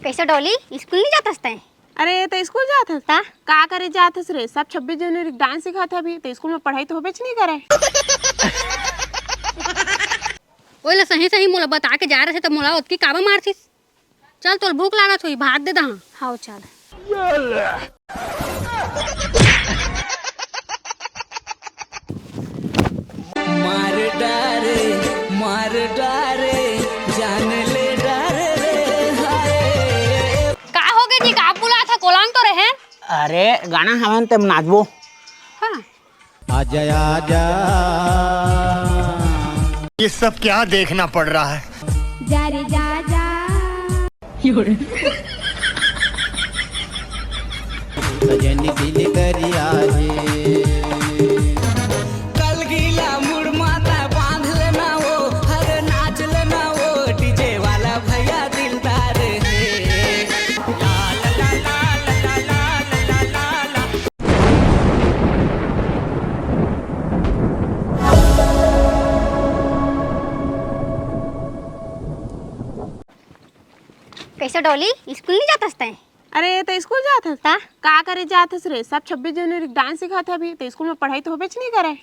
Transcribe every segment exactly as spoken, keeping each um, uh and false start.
कैसे डॉली, स्कूल नहीं जातस तैं? अरे, त स्कूल जात हस? त? का करे जात हस रे? सब छब्बीस जनवरी के डांस सिखात हे अभी, त स्कूल में पढ़ाई तो होबेच नहीं करे। ओए ले सही सही मोला बता के जा रहे त मोला ओतकी काबर मारथिस? चल, तोला भूख लागत होही, भात दे दहा। हाव, चल। मार डारे, मार डारे, जान ले डारे रे, हाय। का होगे जी, का बुलात हस, कोलांग तो रहेन? अरे, गाना हवय न, तेम नाचबो। हाँ। आजा, आजा। ये सब क्या देखना पड़ रहा है? जा रे जा जा। सजनी दिल करिया हे। कल गीला मुड़ माता बांध लेना वो, हर नाच लेना वो, डीजे वाला भैया दिलदार हे। कैसे डॉली, स्कूल नहीं जातस तैं? अरे, त स्कूल जात हस? त? का करे जात हस रे? सब छब्बीस जनवरी के डांस सिखात हे अभी, त स्कूल में पढ़ाई तो होबेच नहीं करे।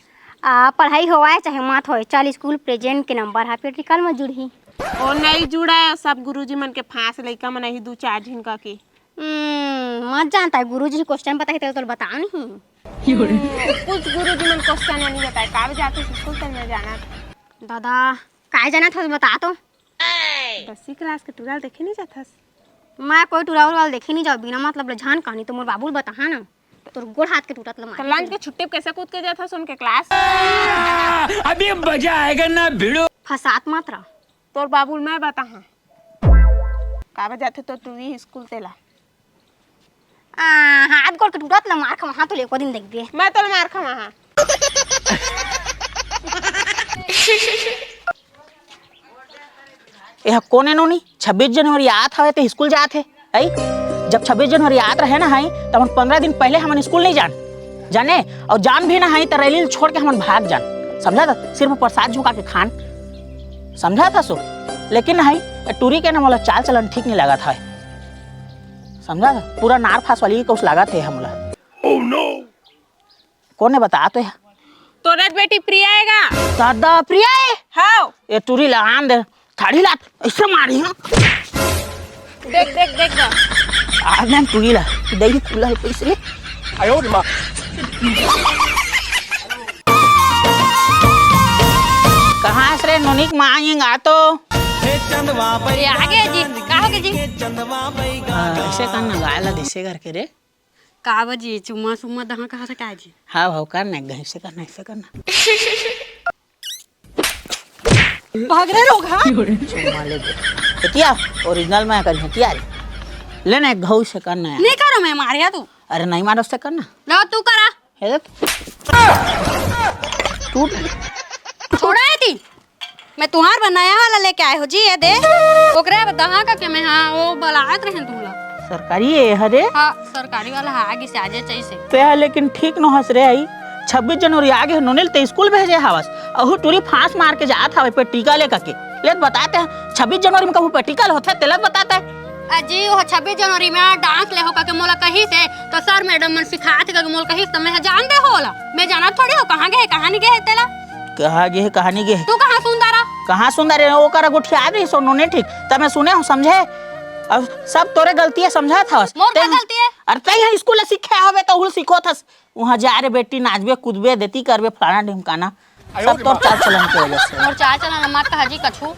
आ, पढ़ाई होवय चाहे मत होय, चल स्कूल प्रेजेंट के नंबर ह प्रैक्टिकल में जुड़ही। ओ नहीं जुड़य, सब गुरुजी मन के फांस लइका मन ही दू चार झिन का के। हम्म, मत जानता है, गुरुजी क्वेश्चन बताही त तोला बता नहीं। हम्म, कुछ गुरुजी मन क्वेश्चन नहीं बताए, का जात हस स्कूल त मैं जाना। दादा, काय जाना था बता तो। दसवीं क्लास के टूरा ल देखे नहीं जाथस? मैं कोई टूरा उरा ल देखे नहीं जाओ, बिना मतलब ले झन कहानी तो मोर बाबू ल बताहा ना, तोर गोड़ हाथ के टूटत ल तो मार लंच के छुट्टी में कैसे कूद के जाथस उनके क्लास? अभी मजा आएगा ना भिड़ो। फसात मात्रा। तोर बाबू ल मैं बताहा। काबर जाथे तोर टूरी स्कूल तेला? आ, हाथ गोड़ के टूटत ल मार खवाहा तो एको दिन देखबे। मैं तोला मार खवाहा। एह कोन ए नोनी? छब्बीस जनवरी आत हवय ते स्कूल जात हे, अई? जब छब्बीस जनवरी आत रहे ना हई, तब हम पंद्रह दिन पहले हमन स्कूल नहीं जान, जाने? और जान भी ना हई, त रैली ल छोड़ के हमन भाग जान, समझा था? सिर्फ प्रसाद झुका के खान, समझा था सो? लेकिन नहीं, ए टूरी के ना मोला चाल चलन ठीक नहीं लागत हवय, समझा था? पूरा नार फास वाली कौस लागत हे हमला। कोन ए बता तो या? तोरत बेटी प्रिया ए गा। दादा, प्रिया ए? हाव। ए टूरी ला आन दे। थाड़ी लात, ऐसे मारी, हाँ? देख, देख, देख गा। आज मैं टूरी ला, दे ही तुला पैसे। आयो रे माँ। कहाँ से रे नोनिक माँ आएंगा तो? ए, आ गए जी, का हो गए जी? हाँ, ऐसे करना, गाय ला देसे करके रे। का बजी, चुम्मा सुम्मा दहा कहा से का जी? हाँ, हाँ, करना, ऐसे करना, ऐसे करना। भाग रे रोगहा। चुम्मा ले दे। हटिया, ओरिजिनल मैं कर हटिया रे। ले ना, एक घाव से करना है। नहीं करो, मैं मारिया तू। अरे नहीं मारो, से करना। लो तू करा। हे देख। टूट। छोड़ा है ती। मैं तुहार बर नया वाला लेके आए हो जी, ये दे। ओकरे अब दहा का के मैं, हाँ, वो बलात रहे तुमला। सरकारी ए हरे? हाँ, सरकारी वाला हा, आगे से आजे चाहिए से। ते हा लेकिन ठीक नो हस रे आई। छब्बीस जनवरी आगे नोनिल ते स्कूल भेजे हवस। अहू टूरी फांस मार के जात हवे पे टीका लेकर के। ले त बताते हैं, छब्बीस जनवरी में कहूँ पे टीका होता है, तेला बताते हैं। अजी, वो छब्बीस जनवरी में डांस ले हो करके मोला कही से, तो सर मैडम मन सिखात करके मोला कही से, तो मैं जान दे होला। मैं जाना थोड़ी हो, कहाँ गए, कहाँ नहीं गए तेला। कहाँ गे हे, कहाँ नहीं गे हे? तू कहाँ सुंदर आ? कहाँ सुंदर हे? ओकर गोठिया रही सो नोने ठीक। तब मैं सुने हूँ, समझे? अब सब तोरे गलती है, समझा था बस। मोर का गलती है? अरे तै यहाँ स्कूल सीखे हवे तो हुल सीखो थस। वहाँ जा रे बेटी, नाचबे, कूदबे, देती करबे, फलाना ढिमकाना। सब तोर चाल चलन के वजह से। मोर चाल चलन मत कहा जी कछु।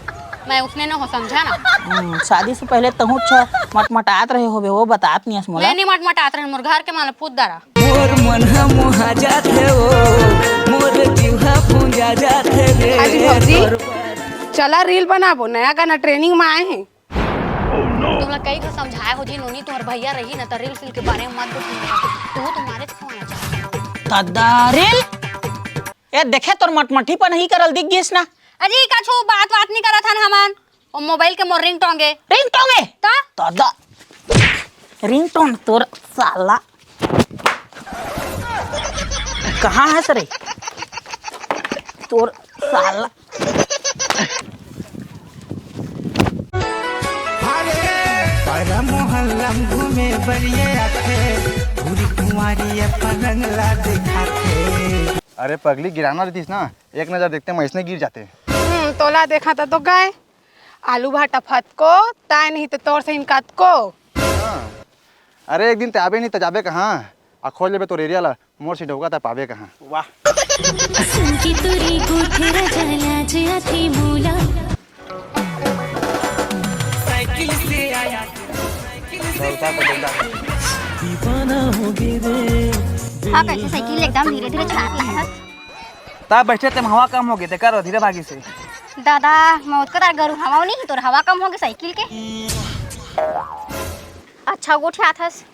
मैं उसने न हो, समझा ना। हम्म, शादी से पहले तहूँ छ मटमटात रहे होबे, वो बतात नहीं हस मोला। मैं नहीं मटमटात रहे, मोर घर के माला पूत दरा। मोर मन ह मोहा जाथे ओ, मोर जीव ह पूंजा जाथे रे। हाँ जी भौजी, चला रील बनाबो, नया गाना ट्रेनिंग में आए हैं। तोला कई घो समझाए हो जी नोनी, तोहर भैया रही ना त रील सील के बारे में मत बोल। तू तो मारे खवाना चाहते। दादा रील? ए देखे तोर मटमटी पर नहीं करल दिख गिस ना। अजी कछु बात बात नहीं करत हन हमन। ओ मोबाइल के मोर रिंगटोन गे। रिंगटोन गे? त? दादा। रिंगटोन तोर साला। कहाँ है सरे? तोर साला। अरे, परम घूमे बरिए आथे, पूरी कुंवारी अपन रंग ला दिखाथे। अरे पगली, गिराना रहितिस ना, एक नजर देखते में अइसने गिर जाते। हम्म, तोला देखा त तो गाय, आलू भाटा फतको, ताय नहीं तो तोर सहिन कतको। हाँ। अरे एक दिन ते आबे नहीं त जाबे कहाँ? आ खोज लेबे तोर एरिया ला, मोर से डौका त पाबे कहाँ? वाह। सुन के तुरी गोठ रजा लाज आथे मोला। हाँ, कैसे साइकिल एकदम धीरे धीरे चलाते हैं। ता बैठे तेम हवा कम हो गए, ते कर धीरे भागी से। दादा, मैं ओतका तार गरु हवा नहीं, तोर हवा कम हो गए साइकिल के। अच्छा गोठियाथस।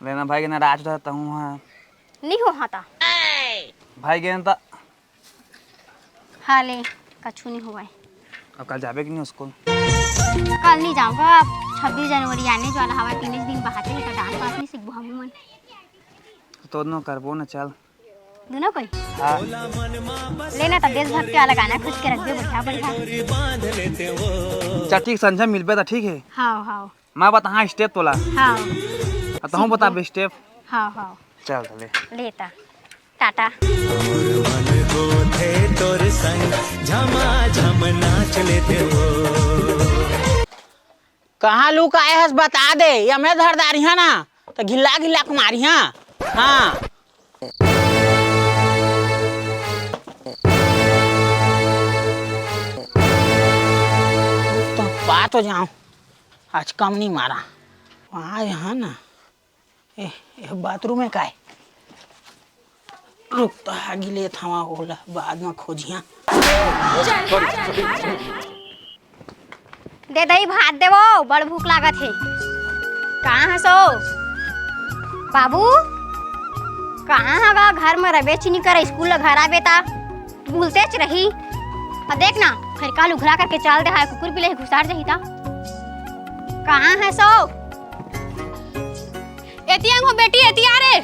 लेना भाई के नाराज रहता हूँ, हाँ। नहीं हो हाँ ता। भाई के ता। हाँ ले, कछु नहीं हुआ है। अब कल जाबे कि नहीं स्कूल? कल नहीं जाऊँगा, अब छब्बीस जनवरी आने वाला हवा, तीन दिन बहाते हैं तो डांस वांस नहीं सीखबो हम मन। तो दोनों करबो ना, चल। दोनों कोई? हाँ। लेना तो देशभक्ति वाला गाना खोज के रख दे, बढ़िया बढ़िया। चल ठीक, संझा मिलबे तो ठीक है। हाँ हाँ। मैं बताहा स्टेप तोला। हाँ। आ, तहूँ बताबे स्टेप। हाँ हाँ। चल तो ले। लेता। टाटा। कहाँ लुकाए हस बता दे, या मैं धर डारिहा ना, तो घिल्ला घिल्ला के मारिहा। हाँ। तो बात हो जाऊं, आज कम नहीं मारा। वहाँ यहाँ ना, ए, ए, बाथरूम में काय? रुक तो, आगी लेत हवा ओला, बाद में खोजिया। दे दई भात देवो, बड़ भूख लागत हे। कहाँ हसो? बाबू, कहाँ हवा? घर में रबे चिनी कर, स्कूल ले घर आबे ता भूलतेच रही। आ देख ना, फेर काल उघरा करके चल दे हाय, कुकुर बिलाई घुसार जाही ता। कहाँ हसो? एतिया हो बेटी, एतिया रे।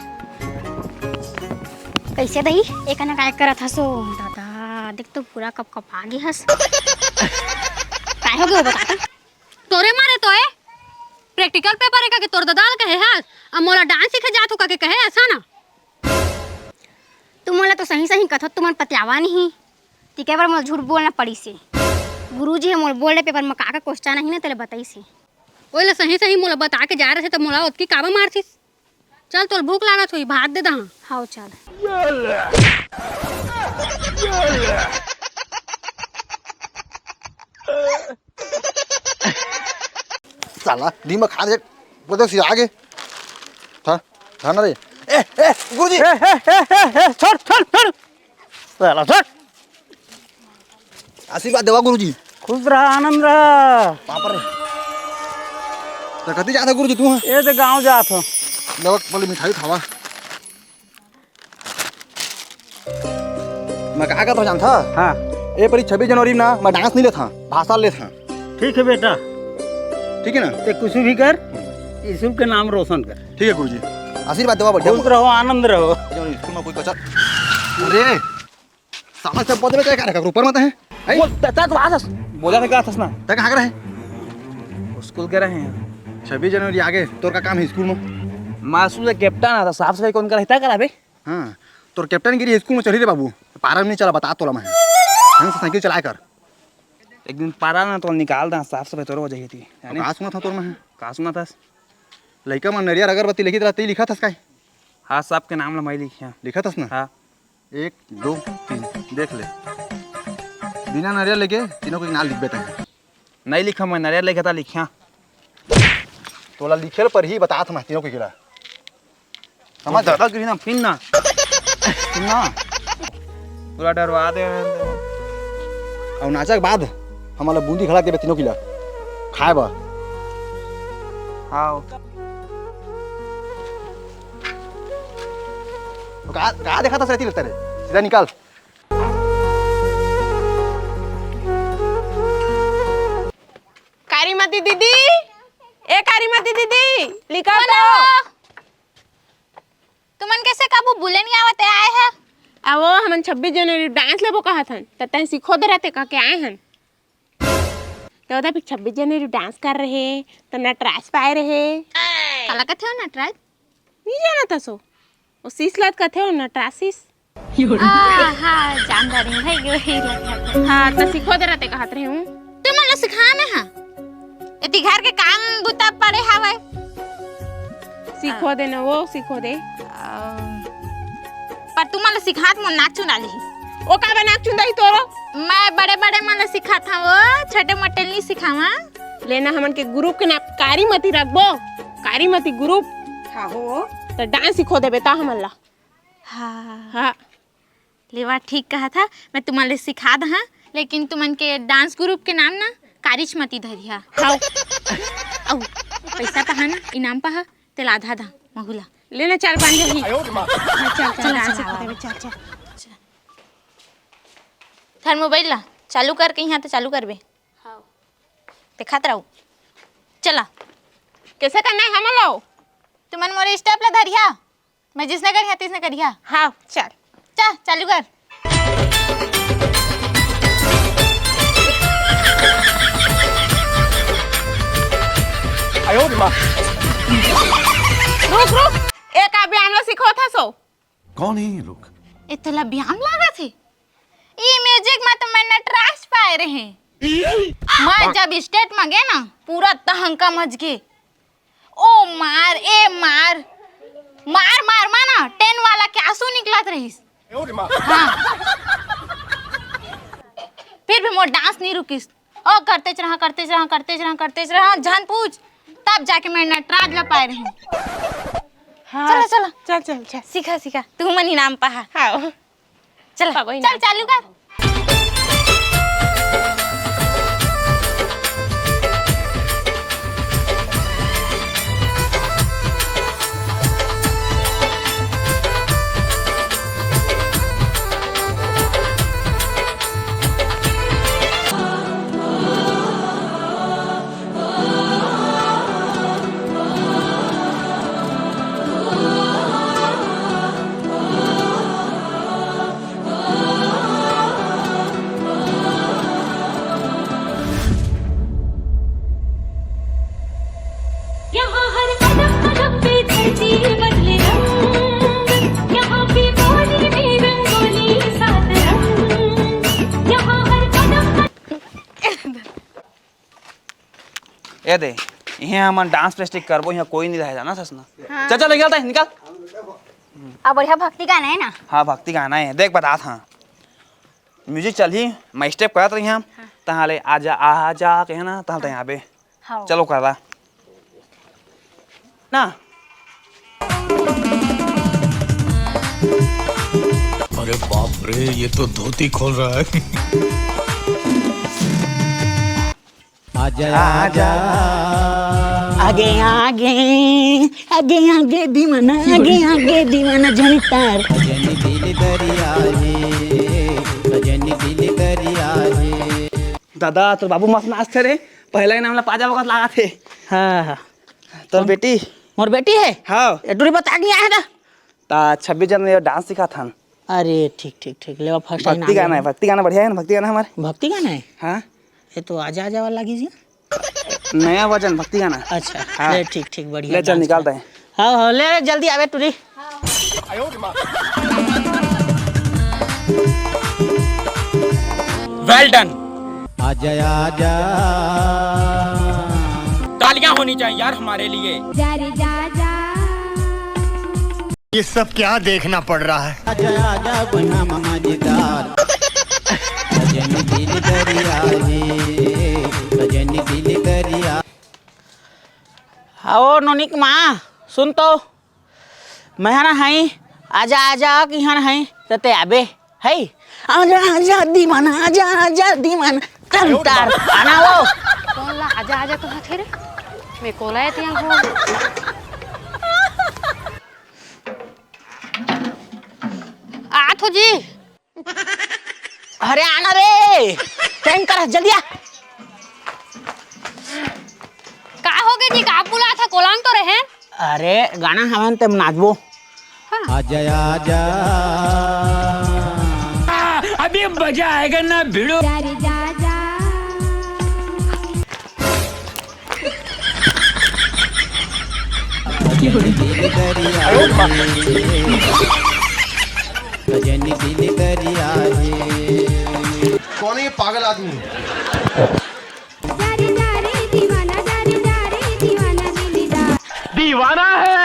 कैसे दही? एक ना काय करत हसो? दादा, देख तो पूरा कपकपा गे हस। काय हो गयो बता तो? तोरे मारे तो ए। Practical paper हे का के तोर दादा ल कहे हस? अब मोला डांस सीखे जात हो का के कहे हस ना? तुम मोला तो सही सही कथो, तुमन पतियावा नहीं। तिके बर मोला झूठ बोलना पड़ीस हे। गुरुजी हे मोला बोर्ड paper म का का question आही ना, तेला बताइस हे। ओइला सही सही मोला बता के जा रहे त मोला ओतकी काबर मारथिस? चल, तोला भूख लागत होही, भात दे दहा। हाव, चल। साला, दिमाग खा दे, बोलते सिरा आगे। था, था ना रे। ए, ए, गुरुजी। ए, ए, ए, ए, ए, छोड़, छोड़, छोड़। साला, छोड़। आशीर्वाद देवा गुरुजी। खुश रहा, आनंद रहा। बाप रे। त कति जात ह गुरुजी तू ह? ए त गांव जात हो। देवा, पहले मिठाई खावा। मैं का कहत हो जानथा? हाँ। ए परी छब्बीस जनवरी में ना मैं डांस नहीं लेथा, भाषण लेथा। ठीक है बेटा। ठीक है ना? ते कुछ भी कर, यीशु के नाम रोशन कर। ठीक है गुरुजी। आशीर्वाद देवा बढ़िया। खुश रहो, आनंद रहो। स्कूल में कोई कचर। अरे। साला सब बदले काय का रखा ऊपर मत है? हैं? बोल, त-, त-, तो आ जास। बोला था का आथस ना? त कहाँ का रहे? स्कूल के रहे हैं। छब्बीस जनवरी आगे, तोर का काम है स्कूल में? मासू से कैप्टन आता, साफ सफाई कौन का रहता करा बे? हाँ, तोर कैप्टनगिरी स्कूल में चली रे बाबू। पारा में नहीं चला, बता तोला मैं। ढंग से साइकिल चलाया कर। एक दिन पारा ना तो निकाल दा, साफ सफाई तोर हो जाही थी। तो जाने? का सुना था तोर में? का सुना था? लइका मन नरियर अगरबत्ती लेके रहते, लिखा था काय? हाँ, सबके नाम ल मैं लिखिया। लिखा था ना? हाँ। एक, दो, तीन, देख ले। बिना नरियर लेके तीनों के नाम लिखबे तैं। नहीं लिखा मैं, नरियर लेके था लिखिया। तोला लिखे ल परही, बतात मैं तीनों के गिला। समझ? दादागिरी ना, फिर ना। फिर ना। पूरा डरवा दे रहे हैं। और नाचा के बाद हमारा बूंदी खड़ा देबे तीनों किला। खाए बा। हाँ। तो का, का देखा था सहती लगता रे? सीधा निकाल। कारीमती दीदी, ए कारीमती दीदी, लिखा तो। तुमन कैसे कबू बुले नहीं आवत आए है? अवो, हमन छब्बीस जनवरी डांस लेबो कहत हन, त तैं सिखो दे रहते कह के आए हन। त ओदा भी छब्बीस जनवरी डांस कर रहे, त नटराज पाए रहे। काला कथे हो नटराज? नहीं जानत हस ओ? ओ शीश ला कथे हो, नटराज शीश। आ, हाँ, जान डारेंव भाई, वही ला कथे। हाँ, त सिखो दे रहा ते कहत रहे हूँ। तुमन ला सिखाना हे। एती घर के काम बुता पड़े हवय। सिखो दे ना वो, सिखो दे। आ, पर तुमन ला सिखात मोर नाक चुंदा लिही। ओ काबर नाक चुंदा ही तोरो? मैं बड़े-बड़े मन ला सिखात हंव, वो छोटे मोटे नी सिखावा। लेना हमन के group के नाम कारीमती रखबो, कारीमती group। हाँ हो। त dance सिखो देबे त हमन ला। हाँ। हाँ। लेवा ठीक कहा था, मैं तुमन ले सिखा दहा, लेकिन तुमन के dance group के नाम ना कारिच मती धरिहा। हाँ। अउ पैसा पहा ना, इनाम पहा, तेला आधा दा, महूला। लेना चार पाँच जन ही। हाँ, चल, चल, चल, dance चल, सिखा आवा। देबे, चल, चल। चल। थार mobile ला चालू करके यहाँ तो चालू करबे। हाँ। दिखात रहू। चला। कैसे करना है हमन लो? तुमन मोरे step ला धरिहा। मैं जिसने करिहा, तिसने करिहा। हाँ, चल। चल, चालू कर। रुक, रुक। एक अभियान ला सिखो था सो। कौन है ये लोग? ए, तेला व्यायाम लागत हे? ई music मा तो मैं नटराज पाए रहे। मैं जब stage मा गे ना, पूरा तहंका मच गे। ओ मार, ए मार, मार, मार मा ना, ten वाला के आंसू निकलत रहिस। हाँ। फिर भी मोर dance नहीं रुकिस। ओ, करतेच रहा, करतेच रहा, करतेच रहा, करतेच रहा, झन पूछ। तब जाके मैं नटराज ला पाए रहे। हाँ, चला, चला। चल, चल, चल। सीखा, सीखा। तू मन इनाम पाहा। हाँ। चला, पाबो चल, इनाम। चालू कर। यहाँ हर कदम कदम पे धरती बदले रंग, यहाँ पे बोली में रंगोली सात रंग, यहाँ हर कदम ए दे, इहे हमन dance practice करबो, इहाँ कोई नहीं रहे, जाना ससना। हाँ। चल, चल, निकलता है, निकल। अब बढ़िया भक्ति गाना है ना? हाँ, भक्ति गाना है, देख बतात हाँ। Music चलही, मैं step करत रही हम, हाँ। तहाँ ले आजा, आजा, कहे ना, तहाँ ले आबे। हाँ। चलो, कर ला। ना। अरे बाप रे, ये तो धोती खोल रहा है। आजा, आजा। आगे, आगे, आगे, आगे दीवाना, आगे, आगे दीवाना, झनी तार। सजनी दिल दरिया हे, सजनी दिल दरिया हे। दादा, तोर बाबू मस्त नाचथे रे। पहला इनाम ला पाजा वक्त लागत हे। हाँ, हाँ। तोर बेटी? मोर बेटी हे? हाँ। ए, टूरी बता के नहीं आया था? ता छब्बीस जनवरी dance सिखाथन। अरे, ठीक, ठीक, ठीक। लेवा, first भक्ति गाना है, भक्ति गाना बढ़िया है ना, भक्ति गाना हमारे। भक्ति गाना है? हाँ। ये तो आजा आजा वाला लगी जी। नया version भक्ति गाना। अच्छा, हाँ। ले, ठीक, ठीक, बढ़िया ले, चल, dance निकालते कर। हैं। हाँ, हाँ, ले, जल्दी आवे टूरी। Well done। आजा, आजा। तालियां होनी चाहिए यार हमारे लिए। जा रे जा जा। ये सब क्या देखना पड़ रहा है? आजा, आजा, बना मजेदार। सजनी दिल दरिया हे, सजनी दिल दरिया। आओ नोनिक माँ, सुन तो, मैं हा ना हई, आजा, आजा, कि हन हई, त ते आबे, हई? आजा, आजा, दीवाना, आजा, आजा, दीवाना, अंतर, आना वो। कौन ला आजा, आजा कहत हे रे? मैं कोला ए तिया हो। आत हो जी। अरे आना रे, time कर, जल्दी आ। का हो गे जी, का बुलात हा, कोलांग तो रहे। अरे गाना हवन ते नाचबो। हाँ। आजा आजा। अभी मजा आएगा ना भिड़ो। जा रे जा जा। दिल दरिया हे, सजनी दिल दरिया हे। कौन है ये पागल आदमी? जा रे जा रे दीवाना, जा रे जा रे दीवाना, दिल दा। दीवाना है।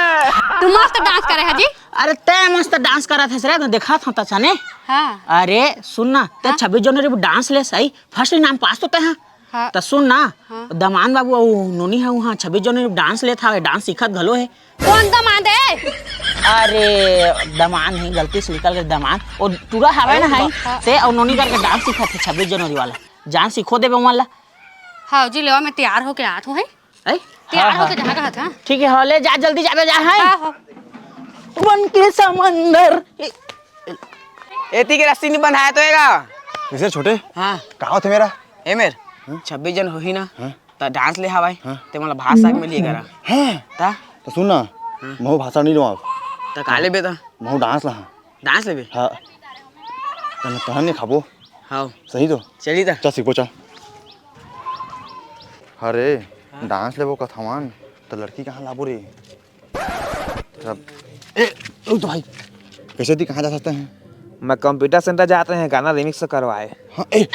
तू मस्त डांस करे है जी। अरे तै मस्त डांस करत हस रे, तो देखत हंव तैं ने। हाँ। अरे सुन ना, तै हाँ? छब्बीस जनवरी में डांस ले सही, फर्स्ट इनाम पास तो तैं हा। हाँ। त सुन ना, हाँ। दमान बाबू अउ नोनी ह उहाँ छब्बीस जनवरी में डांस लेत हवे, डांस सीखत घलो हे। कौन दमान दे? अरे दमान हे, गलती से निकल गे दमान। ओ टूरा हवे ना, हाँ। तै अउ नोनी करके डांस सीखत हे छब्बीस जनवरी वाला। जान सिखो देबे उमन ला। हाँ जी, लेवा मैं तैयार होके आत हूँ, हैं? हैं? तैयार हाँ, होके हाँ। जा कहत हँव। ठीक है, हाँ, ले जा, जल्दी जाबे जा, हैं? हाँ, हाँ। बन के समंदर। एती के रस्सी नहीं बंधाया तो एगा। कैसे छोटे? हाँ। का होथे मेर? ए मेर, हम्म? छब्बीस जन होही ना, हाँ। त डांस ले हवय, हाँ। ते मोला भात साग में लिए करा। हाँ। ता? तो सुन ना, हाँ। महू भाषण नहीं लुआव। त का लेबे त? महू डांस ला। डांस लेबे? हाँ। त मैं तहन नहीं खाबो। हाँ। सही तो? चली त। चल सीखबो, चल। अरे, हाँ। डांस लेबो कथवन, त लड़की कहाँ लाबो रे? तब, ए, रुक तो भाई, कैसे दी कहाँ जा सकते हैं? मैं कंप्यूटर सेंटर जाते हैं, गाना रिमिक्स करवाए। हाँ, ए,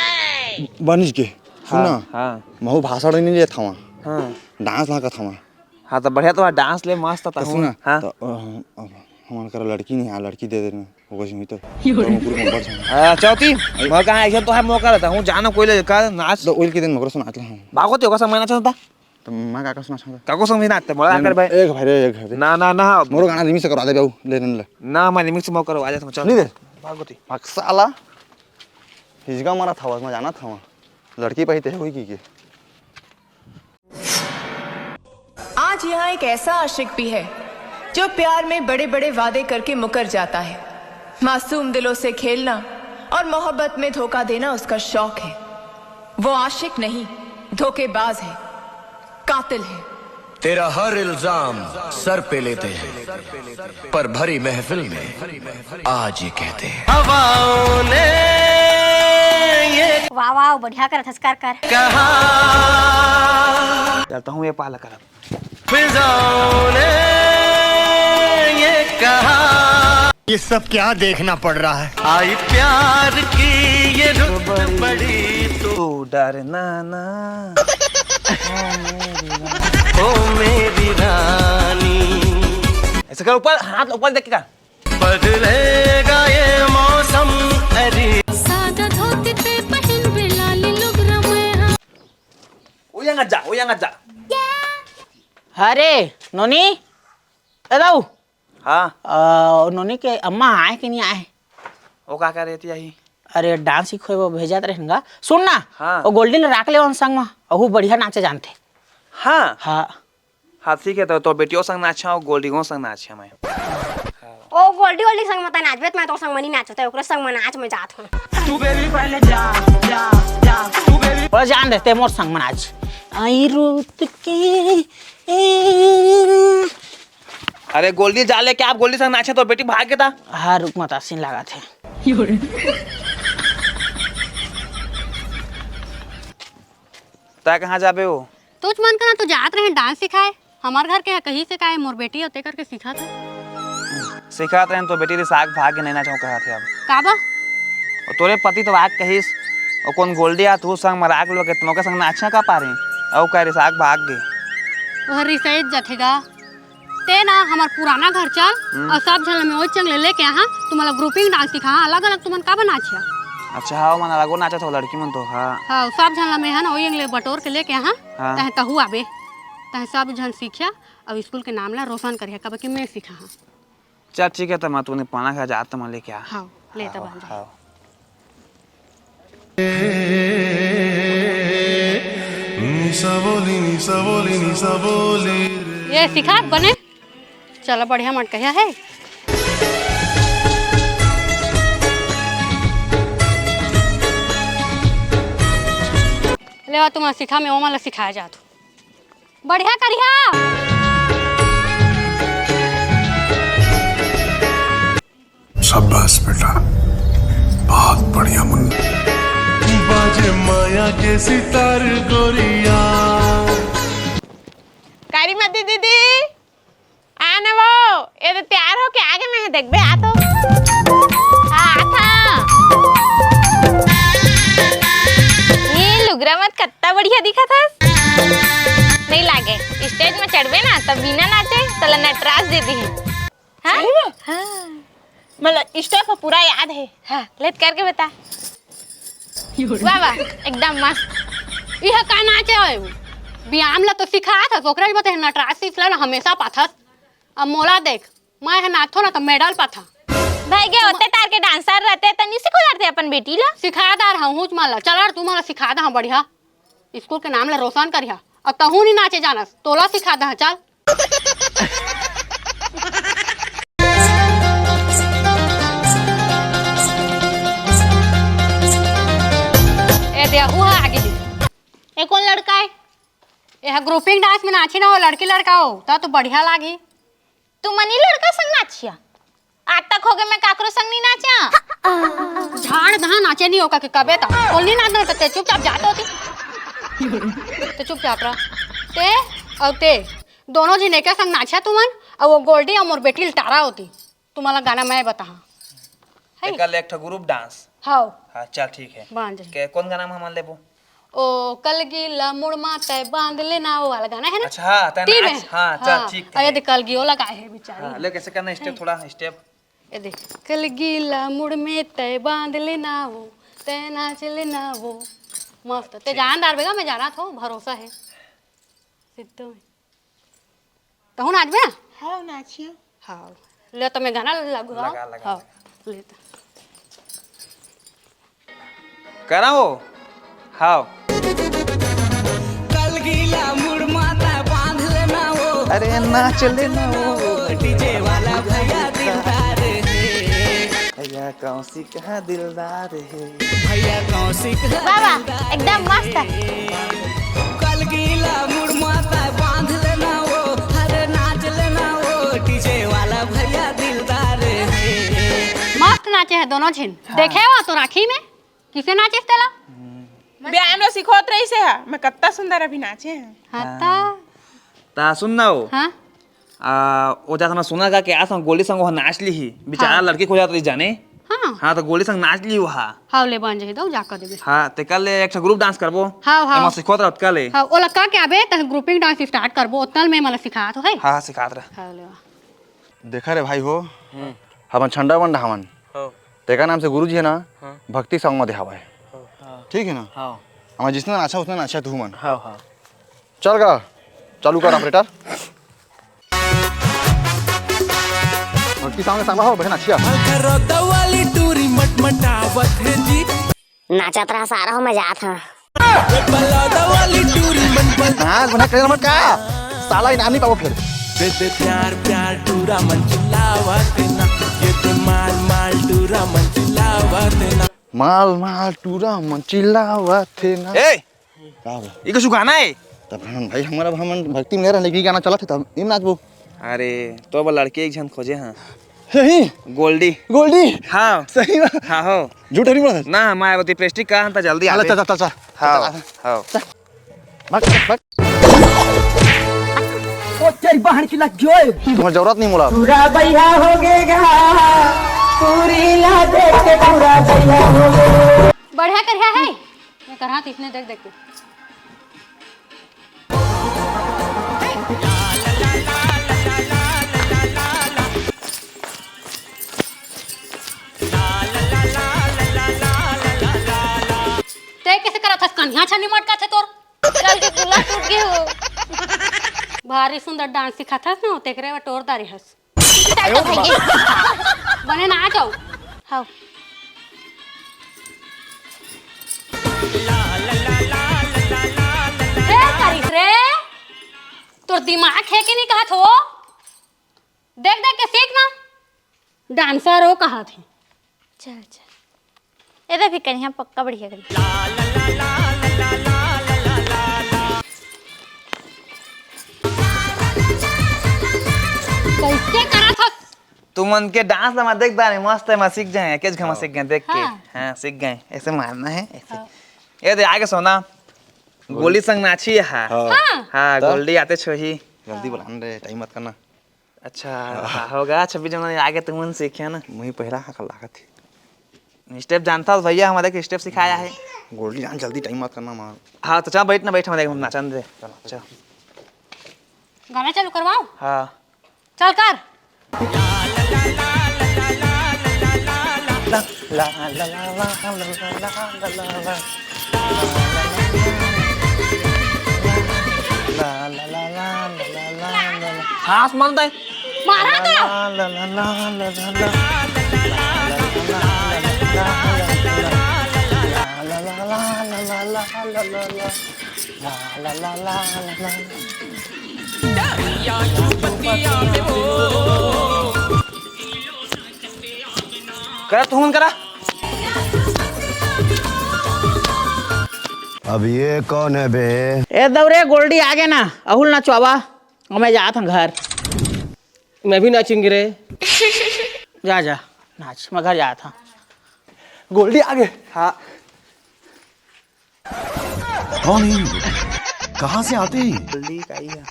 बनिस के, सुन हाँ, ना, हाँ। महू भाषण नहीं लेत हवा, हाँ। डांस ला कथवा। हाँ, तो बढ़िया तो डांस ले मस्त तो तहूँ। सुन ना, हाँ। तो, अ, हम, अब हमारे करा लड़की नहीं है, लड़की दे देना, वो कैसे हुई तो, तो मुकुर में बढ़ जाना। हाँ, चौथी, मैं कहाँ ऐसा तो है मौका रहता हूँ, जाना कोई ले का नाच। तो ओइल के दिन मगर सुनात ला हम। बागो तो का समय ना चलता। त मैं का, का सुना चाहता? काको समझ ना आते, मोला नहीं, कर भाई। एक भाई रे, एक भाई रे। ना, ना, ना। मोरो गाना रिमिक्स करवा दे बाबू, ले, ले, ले। ना, मैं रिमिक्स मौका करवा दे, तुम चल। नहीं दे। भागवती। मक साला, हिजगा मारा था, मैं जाना था वहाँ। लड़की पाई ते हुई की के। आज यहाँ एक ऐसा आशिक भी है, जो प्यार में बड़े-बड़े वादे करके मुकर जाता है। मासूम दिलों से खेलना और मोहब्बत में धोखा देना उसका शौक है। वो आशिक नहीं, धोखेबाज है, कातिल है। तेरा हर इल्जाम सर पे लेते हैं, पर भरी महफिल में आज ये कहते हैं। हवाओं ने ये वाह, वाह, बढ़िया करत हस, कर, कर। कहा। चलता हूँ ये पाला करब। फिजाओं ने ये कहा। ये सब क्या देखना पड़ रहा है? आई प्यार की ये रुत बड़ी तो। तू डरना ना। ओ मेरी रानी। ऐसे कर, ऊपर, हाथ ऊपर देख के कर। बदलेगा ये मौसम, अरे। सादा धोती ते पहिन बे लाली लुगरा मैं हाँ। ओ यहाँ जा, ओ यहाँ जा। अरे, नोनी, ए दाऊ। हाँ। अ, नोनी के अम्मा आए कि नहीं आए? वो का करे थी यही? अरे, डांस सीखे वो भेजत रहेन गा। सुन ना, हाँ। वो गोल्डी ले राख ले उन संग में, अहू बढ़िया नाचे जानते। हाँ। हाँ। हाँ, ठीक है, तो, तो बेटियों संग नाचा हो, गोल्डियों संग नाचा मैं। ओ गोल्डी, गोल्डी संग मत नाचबे, मैं तो संग मनी नाचो, तो ओकरे संग में नाच में जात हूँ। तू बेबी पहले जा, जा, जा, तू बेबी। बोला जान देते मोर संग में नाच। आई रुत के, ए। अरे गोल्डी जा लेके आप गोल्डी संग नाचे तो बेटी भाग के था। हाँ, रुक मत, आसीन लगा थे। तै कहाँ जाबे हो? तोच मन करना तो जात रहे डांस सिखाए। हमार घर के कहीं से काहे मोर बेटी होते करके सिखा था। सिखा तो तो बेटी रे साग भाग के नहीं नाचो कहा थे अब। काबा? ओ तोरे पति तो आग कहिस, ओ कौन गोल्डी आ तू संग मराक लो के तुमके संग नाचा का पारे? औ कह रे साग भाग गे। ओहर रिसैत जथेगा। ते ना हमार पुराना घर चल हम्म। और सब झन ल मैं ओई चंग ले लेके आहा, तुमन ला ग्रुपिंग डांस सिखाहा, अलग-अलग तुमन काबर नाचिया? अच्छा, हाँ, मन अलगो नाचत हो लड़की मन तो, हाँ। हाँ, सब झन ल मैं है ना ओई अंग ले बटोर के लेके आहा, हाँ। तहे तहू आबे, तहे सब झन सीखिया, अब स्कूल के नाम ला रोशन करिया, काबर कि मैं सिखाहा। चल ठीक है, त मैं तूने पाना खा जात मैं लेके आ। हाँ, ले तब हाँ, आ जा। हाँ। निसा बोली, निसा बोली, निसा बोली रे। ये सिखा बने। चलो बढ़िया मटकहिया है। ले आ, तुम सिखा, मैं ओमा ला सिखाया जात हूँ। बढ़िया करिहा। शाबाश बेटा, बहुत बढ़िया मुन्ना। बाजे माया के सितार गोरिया। कारी मती दीदी, आ अने वो, ये तो तैयार होके आगे, मैं देखबे आ तो। हाँ, आ था। ये लुगरा मत कत्ता बढ़िया दिखा था। नहीं लागे, stage में चढ़बे ना, तब बिना नाचे, तला नटराज दे दी। हाँ? सही में? हाँ। मतलब, step पूरा याद है। हाँ, लेत करके बता। वाह, वाह, एकदम मस्त। यह का नाचे है? व्यायाम ला तो सिखात हस, ओकरे बते नटराज सिखला ना हमेशा पाथस। अब मोला देख, मैं ह नाचथो ना तो medal पाथा। भाई गे, ओते तार के dancer रहते त नहीं सिखा डारते अपन बेटी ला? सिखा डार हूँ, हुच माला। चल यार, तू मोला सिखा दे, हाँ, बढ़िया। स्कूल के नाम ला रोशन करिहा। अब तहूँ नहीं नाचे जानस, तोला सिखा दे, हाँ, चल। ए दे, हुआ आगे दे। ए कौन लड़का है? ए हा grouping dance में नाची ना हो, लड़की लड़का हो, ता तो बढ़िया लागी। तू मनी लड़का संग नाचिया? आज तक होगे मैं काकरो संग नहीं नाचा। झाड़ दहा नाचे नहीं होगा के कबे ता। बोल नहीं नाचना तो ते चुपचाप जाते होती। ते चुपचाप रह। ते और ते दोनों झिन एके संग नाचा तुमन, और वो गोल्डी और मोर बेटी लटारा होती। तुम्हारा गाना मैं बता। है? एकर ले एक ठो group dance। हाँ। हाँ, चल ठीक है। बांध। के कौन गाना में हमन लेबो? ओ कलगी ला मुड़ मा तय बांध लेना, वो वाला गाना है ना? अच्छा, हाँ, तय ती नाच, में। हाँ, चल, हाँ, ठीक है। अरे, दे कलगी वो लगा है बेचारी। हाँ, ले, कैसे करना step, थोड़ा step। ए दे, कलगी ला मुड़ में तय बांध लेना वो, तय नाच लेना वो। मस्त, ते जानदार बेगा, मैं जाना थो, भरोसा है। सिद्धो में। तहूँ नाचबे ना? हाँ, नाचियो। हाँ, ले तो मैं गाना लगू, हाँ? लगा, लगा, हाँ, लगा। ले तो। करा हो? हाँ। कलगी ला मुड़ मा तय बांध लेना वो। अरे नाच लेना वो। DJ वाला भैया दिलदार है। भैया कौशिक है दिलदार है। भैया कौशिक है वाह, वाह, दिलदार एकदम मस्त। है। कलगी ला मुड़ मा तय बांध लेना वो। अरे नाच लेना वो। DJ वाला भैया दिलदार है। मस्त नाचे हैं दोनों झिन। हाँ। देखे हो तो राखी में? किसे नाचिस तेला? बयान में सिखोत रहिसे हा, मैं कत्ता सुंदर अभी नाचे हैं। हाँ, हाँ। ता। ता सुन ना हो। हाँ? आ, ओ जात हमर सोना गा के आस गोली संग ओह नाच ली ही। बेचारा हाँ। लड़की खोजत रही जाने। हाँ। हाँ, तो गोली संग नाच ली ओहा। हाँ, ले बन जाही दो, जा कर देबे। हाँ, ते कल ले एक ठो group dance करबो। हाँ, हाँ। एमा सिखोत रहत कल ले। हाँ, ओला का के आबे, त grouping dance start करबो, ओतल में मला सिखात हो, है? हाँ, हाँ, सिखात रह। हाँ, ले। देखा रे भाई हो, हम्म। हमन छंडा बंडा हमन। हो। तेकर नाम से गुरुजी है ना, हाँ। भक्ति संग म देहावय। हो। हाँ। ठीक है ना? हाँ। हमन जिसने नाचा, उसने नाचा तू मन। हाँ, हाँ। चल गा, चालू कर operator। भक्ति संग संग हो, बहन अच्छी आ। हल्का रद्दा वाली टूरी मटमटावत है जी। नाचत रहा सारा हो, मैं जात हूँ। बलौदा वाली टूरी मन बल- नाच बना कर मत का, साला इनाम नहीं पाबो फिर। दे दे प्यार प्यार टूरा मन चिल्लावत ना, ये दे माल माल टूरा मन चिल्लावत ना। माल माल टूरा मन चिल्लावत ना। ए, का हो? ई कुछ गाना है? तब हम भाई हमारा हम भक्ति में नहीं रहने की गाना चलत है तब इन नाचबो। अरे, तो अब लड़की एक झन खोजे हाँ। सही? गोल्डी। गोल्डी? हाँ। सही में? हाँ हो। झूठ नहीं बोला? ना, मैं वो प्रेस्टिक का हम तो जल्दी चल, आवे। चल, चल, चल, चल। हाँ, चल, हाँ। भाग, भाग, भाग। ओ तेरी बहन की लग गई। तुम्हें जरूरत नहीं मुला। पूरा भैया हो गएगा। पूरी ला देख के पूरा भैया हो गएगा। बढ़िया कर है। मैं करहा तो इसने देख देख के। ते कैसे करत हस? कन्हिया छन्नी मटका थे तोर। चल के कुला टूट गे हो। भारी सुंदर डांस सिखाथस ना, तेकरे बर टोर दारी हस। चल तो भैया। बने ना आ जाओ। हाँ। ए, करिस रे, तोर दिमाग है कि नहीं कहत हो? देख देख के सीख ना, डांसर हो कहत हे। चल चल, एदे भी करिहा पक्का बढ़िया करी। कैसे करत हस? तुमन के डांस ला मैं देख डारे, मस्त है, मैं सीख जाए, एकेच घमा हाँ। सीख गए देख के। हाँ। हाँ, सीख गए, ऐसे मारना है, ऐसे। हाँ। एदे आगे सोना, गोली संग नाची हा। हाँ। हाँ। हाँ, तो? गोल्डी आते छोही। जल्दी बुलान रे, टाइम मत करना। अच्छा, हाँ। होगा, छब्बीस जनवरी आगे तुमन सीखे ना। मुही पहिरा हा कल लागत हे। स्टेप जानता हो भैया, हमारे के स्टेप सिखाया है। गोल्डी जान, जल्दी टाइम मत करना मार। हाँ, तो चल बैठ ना, बैठ, हमारे नाचन दे। चलो, चल। गाना चालू करवाओ। हाँ। चल कर। हाँ, आसमान तय। मारा तो। करा, तू फोन करा। अब ये कौन है बे? ए दौरे, गोल्डी आगे ना, अहुल नचवावा, मैं जात हूँ घर। मैं भी नाचूंगी रे। जा, जा, नाच, मैं घर जात हूँ। गोल्डी आगे। हाँ। कौन है ये? कहाँ से आते हैं? गोल्डी का ही है।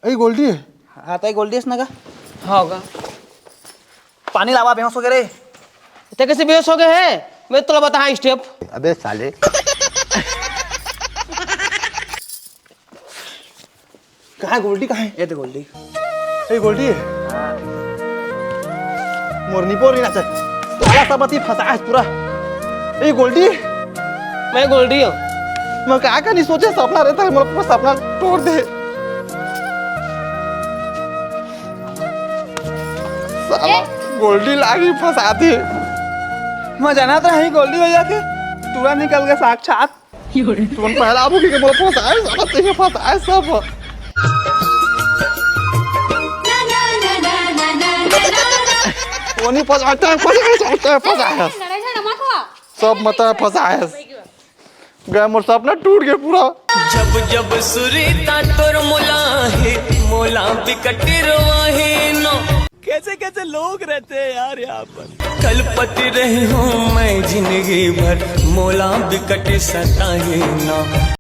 ए गोल्डी। हाँ, तय गोल्डी अस ना का? हाँ, होगा। पानी लावा, बेहोश हो गए रे। ते कैसे बेहोश हो गए है? मैं तोला बताहा स्टेप। अबे साले। कहाँ है गोल्डी, कहाँ है? ये तो गोल्डी। ए गोल्डी। मोर निपोर ही ना चल। साला सब अति फंसा है पूरा। ए गोल्डी। मैं गोल्डी हूँ। मैं का का नहीं सोचे, सपना रहता है, मोर पूरा सपना तोड़ दे। साला ए? गोल्डी लागी फंसा दे। मैं जाना तो है गोल्डी भैया के, टूरा निकल के साक्षात। तुमन पहला आबू के मोला फंसाए, साला तेरे फंसाए सब। वो नहीं फंसाए, फंसाए, फंसाए, फंसाए। लड़ाई झगड़ा मत हुआ। सब मत फंसाए। गए मोर सपना टूट गए पूरा। जब जब सुरीता तोर मोला हे, मोला बिकट रोवा हे नो। कैसे कैसे लोग रहते हैं यार यहाँ पर। कलपत रही हूँ मैं जिंदगी भर, मोला बिकट सताए ना।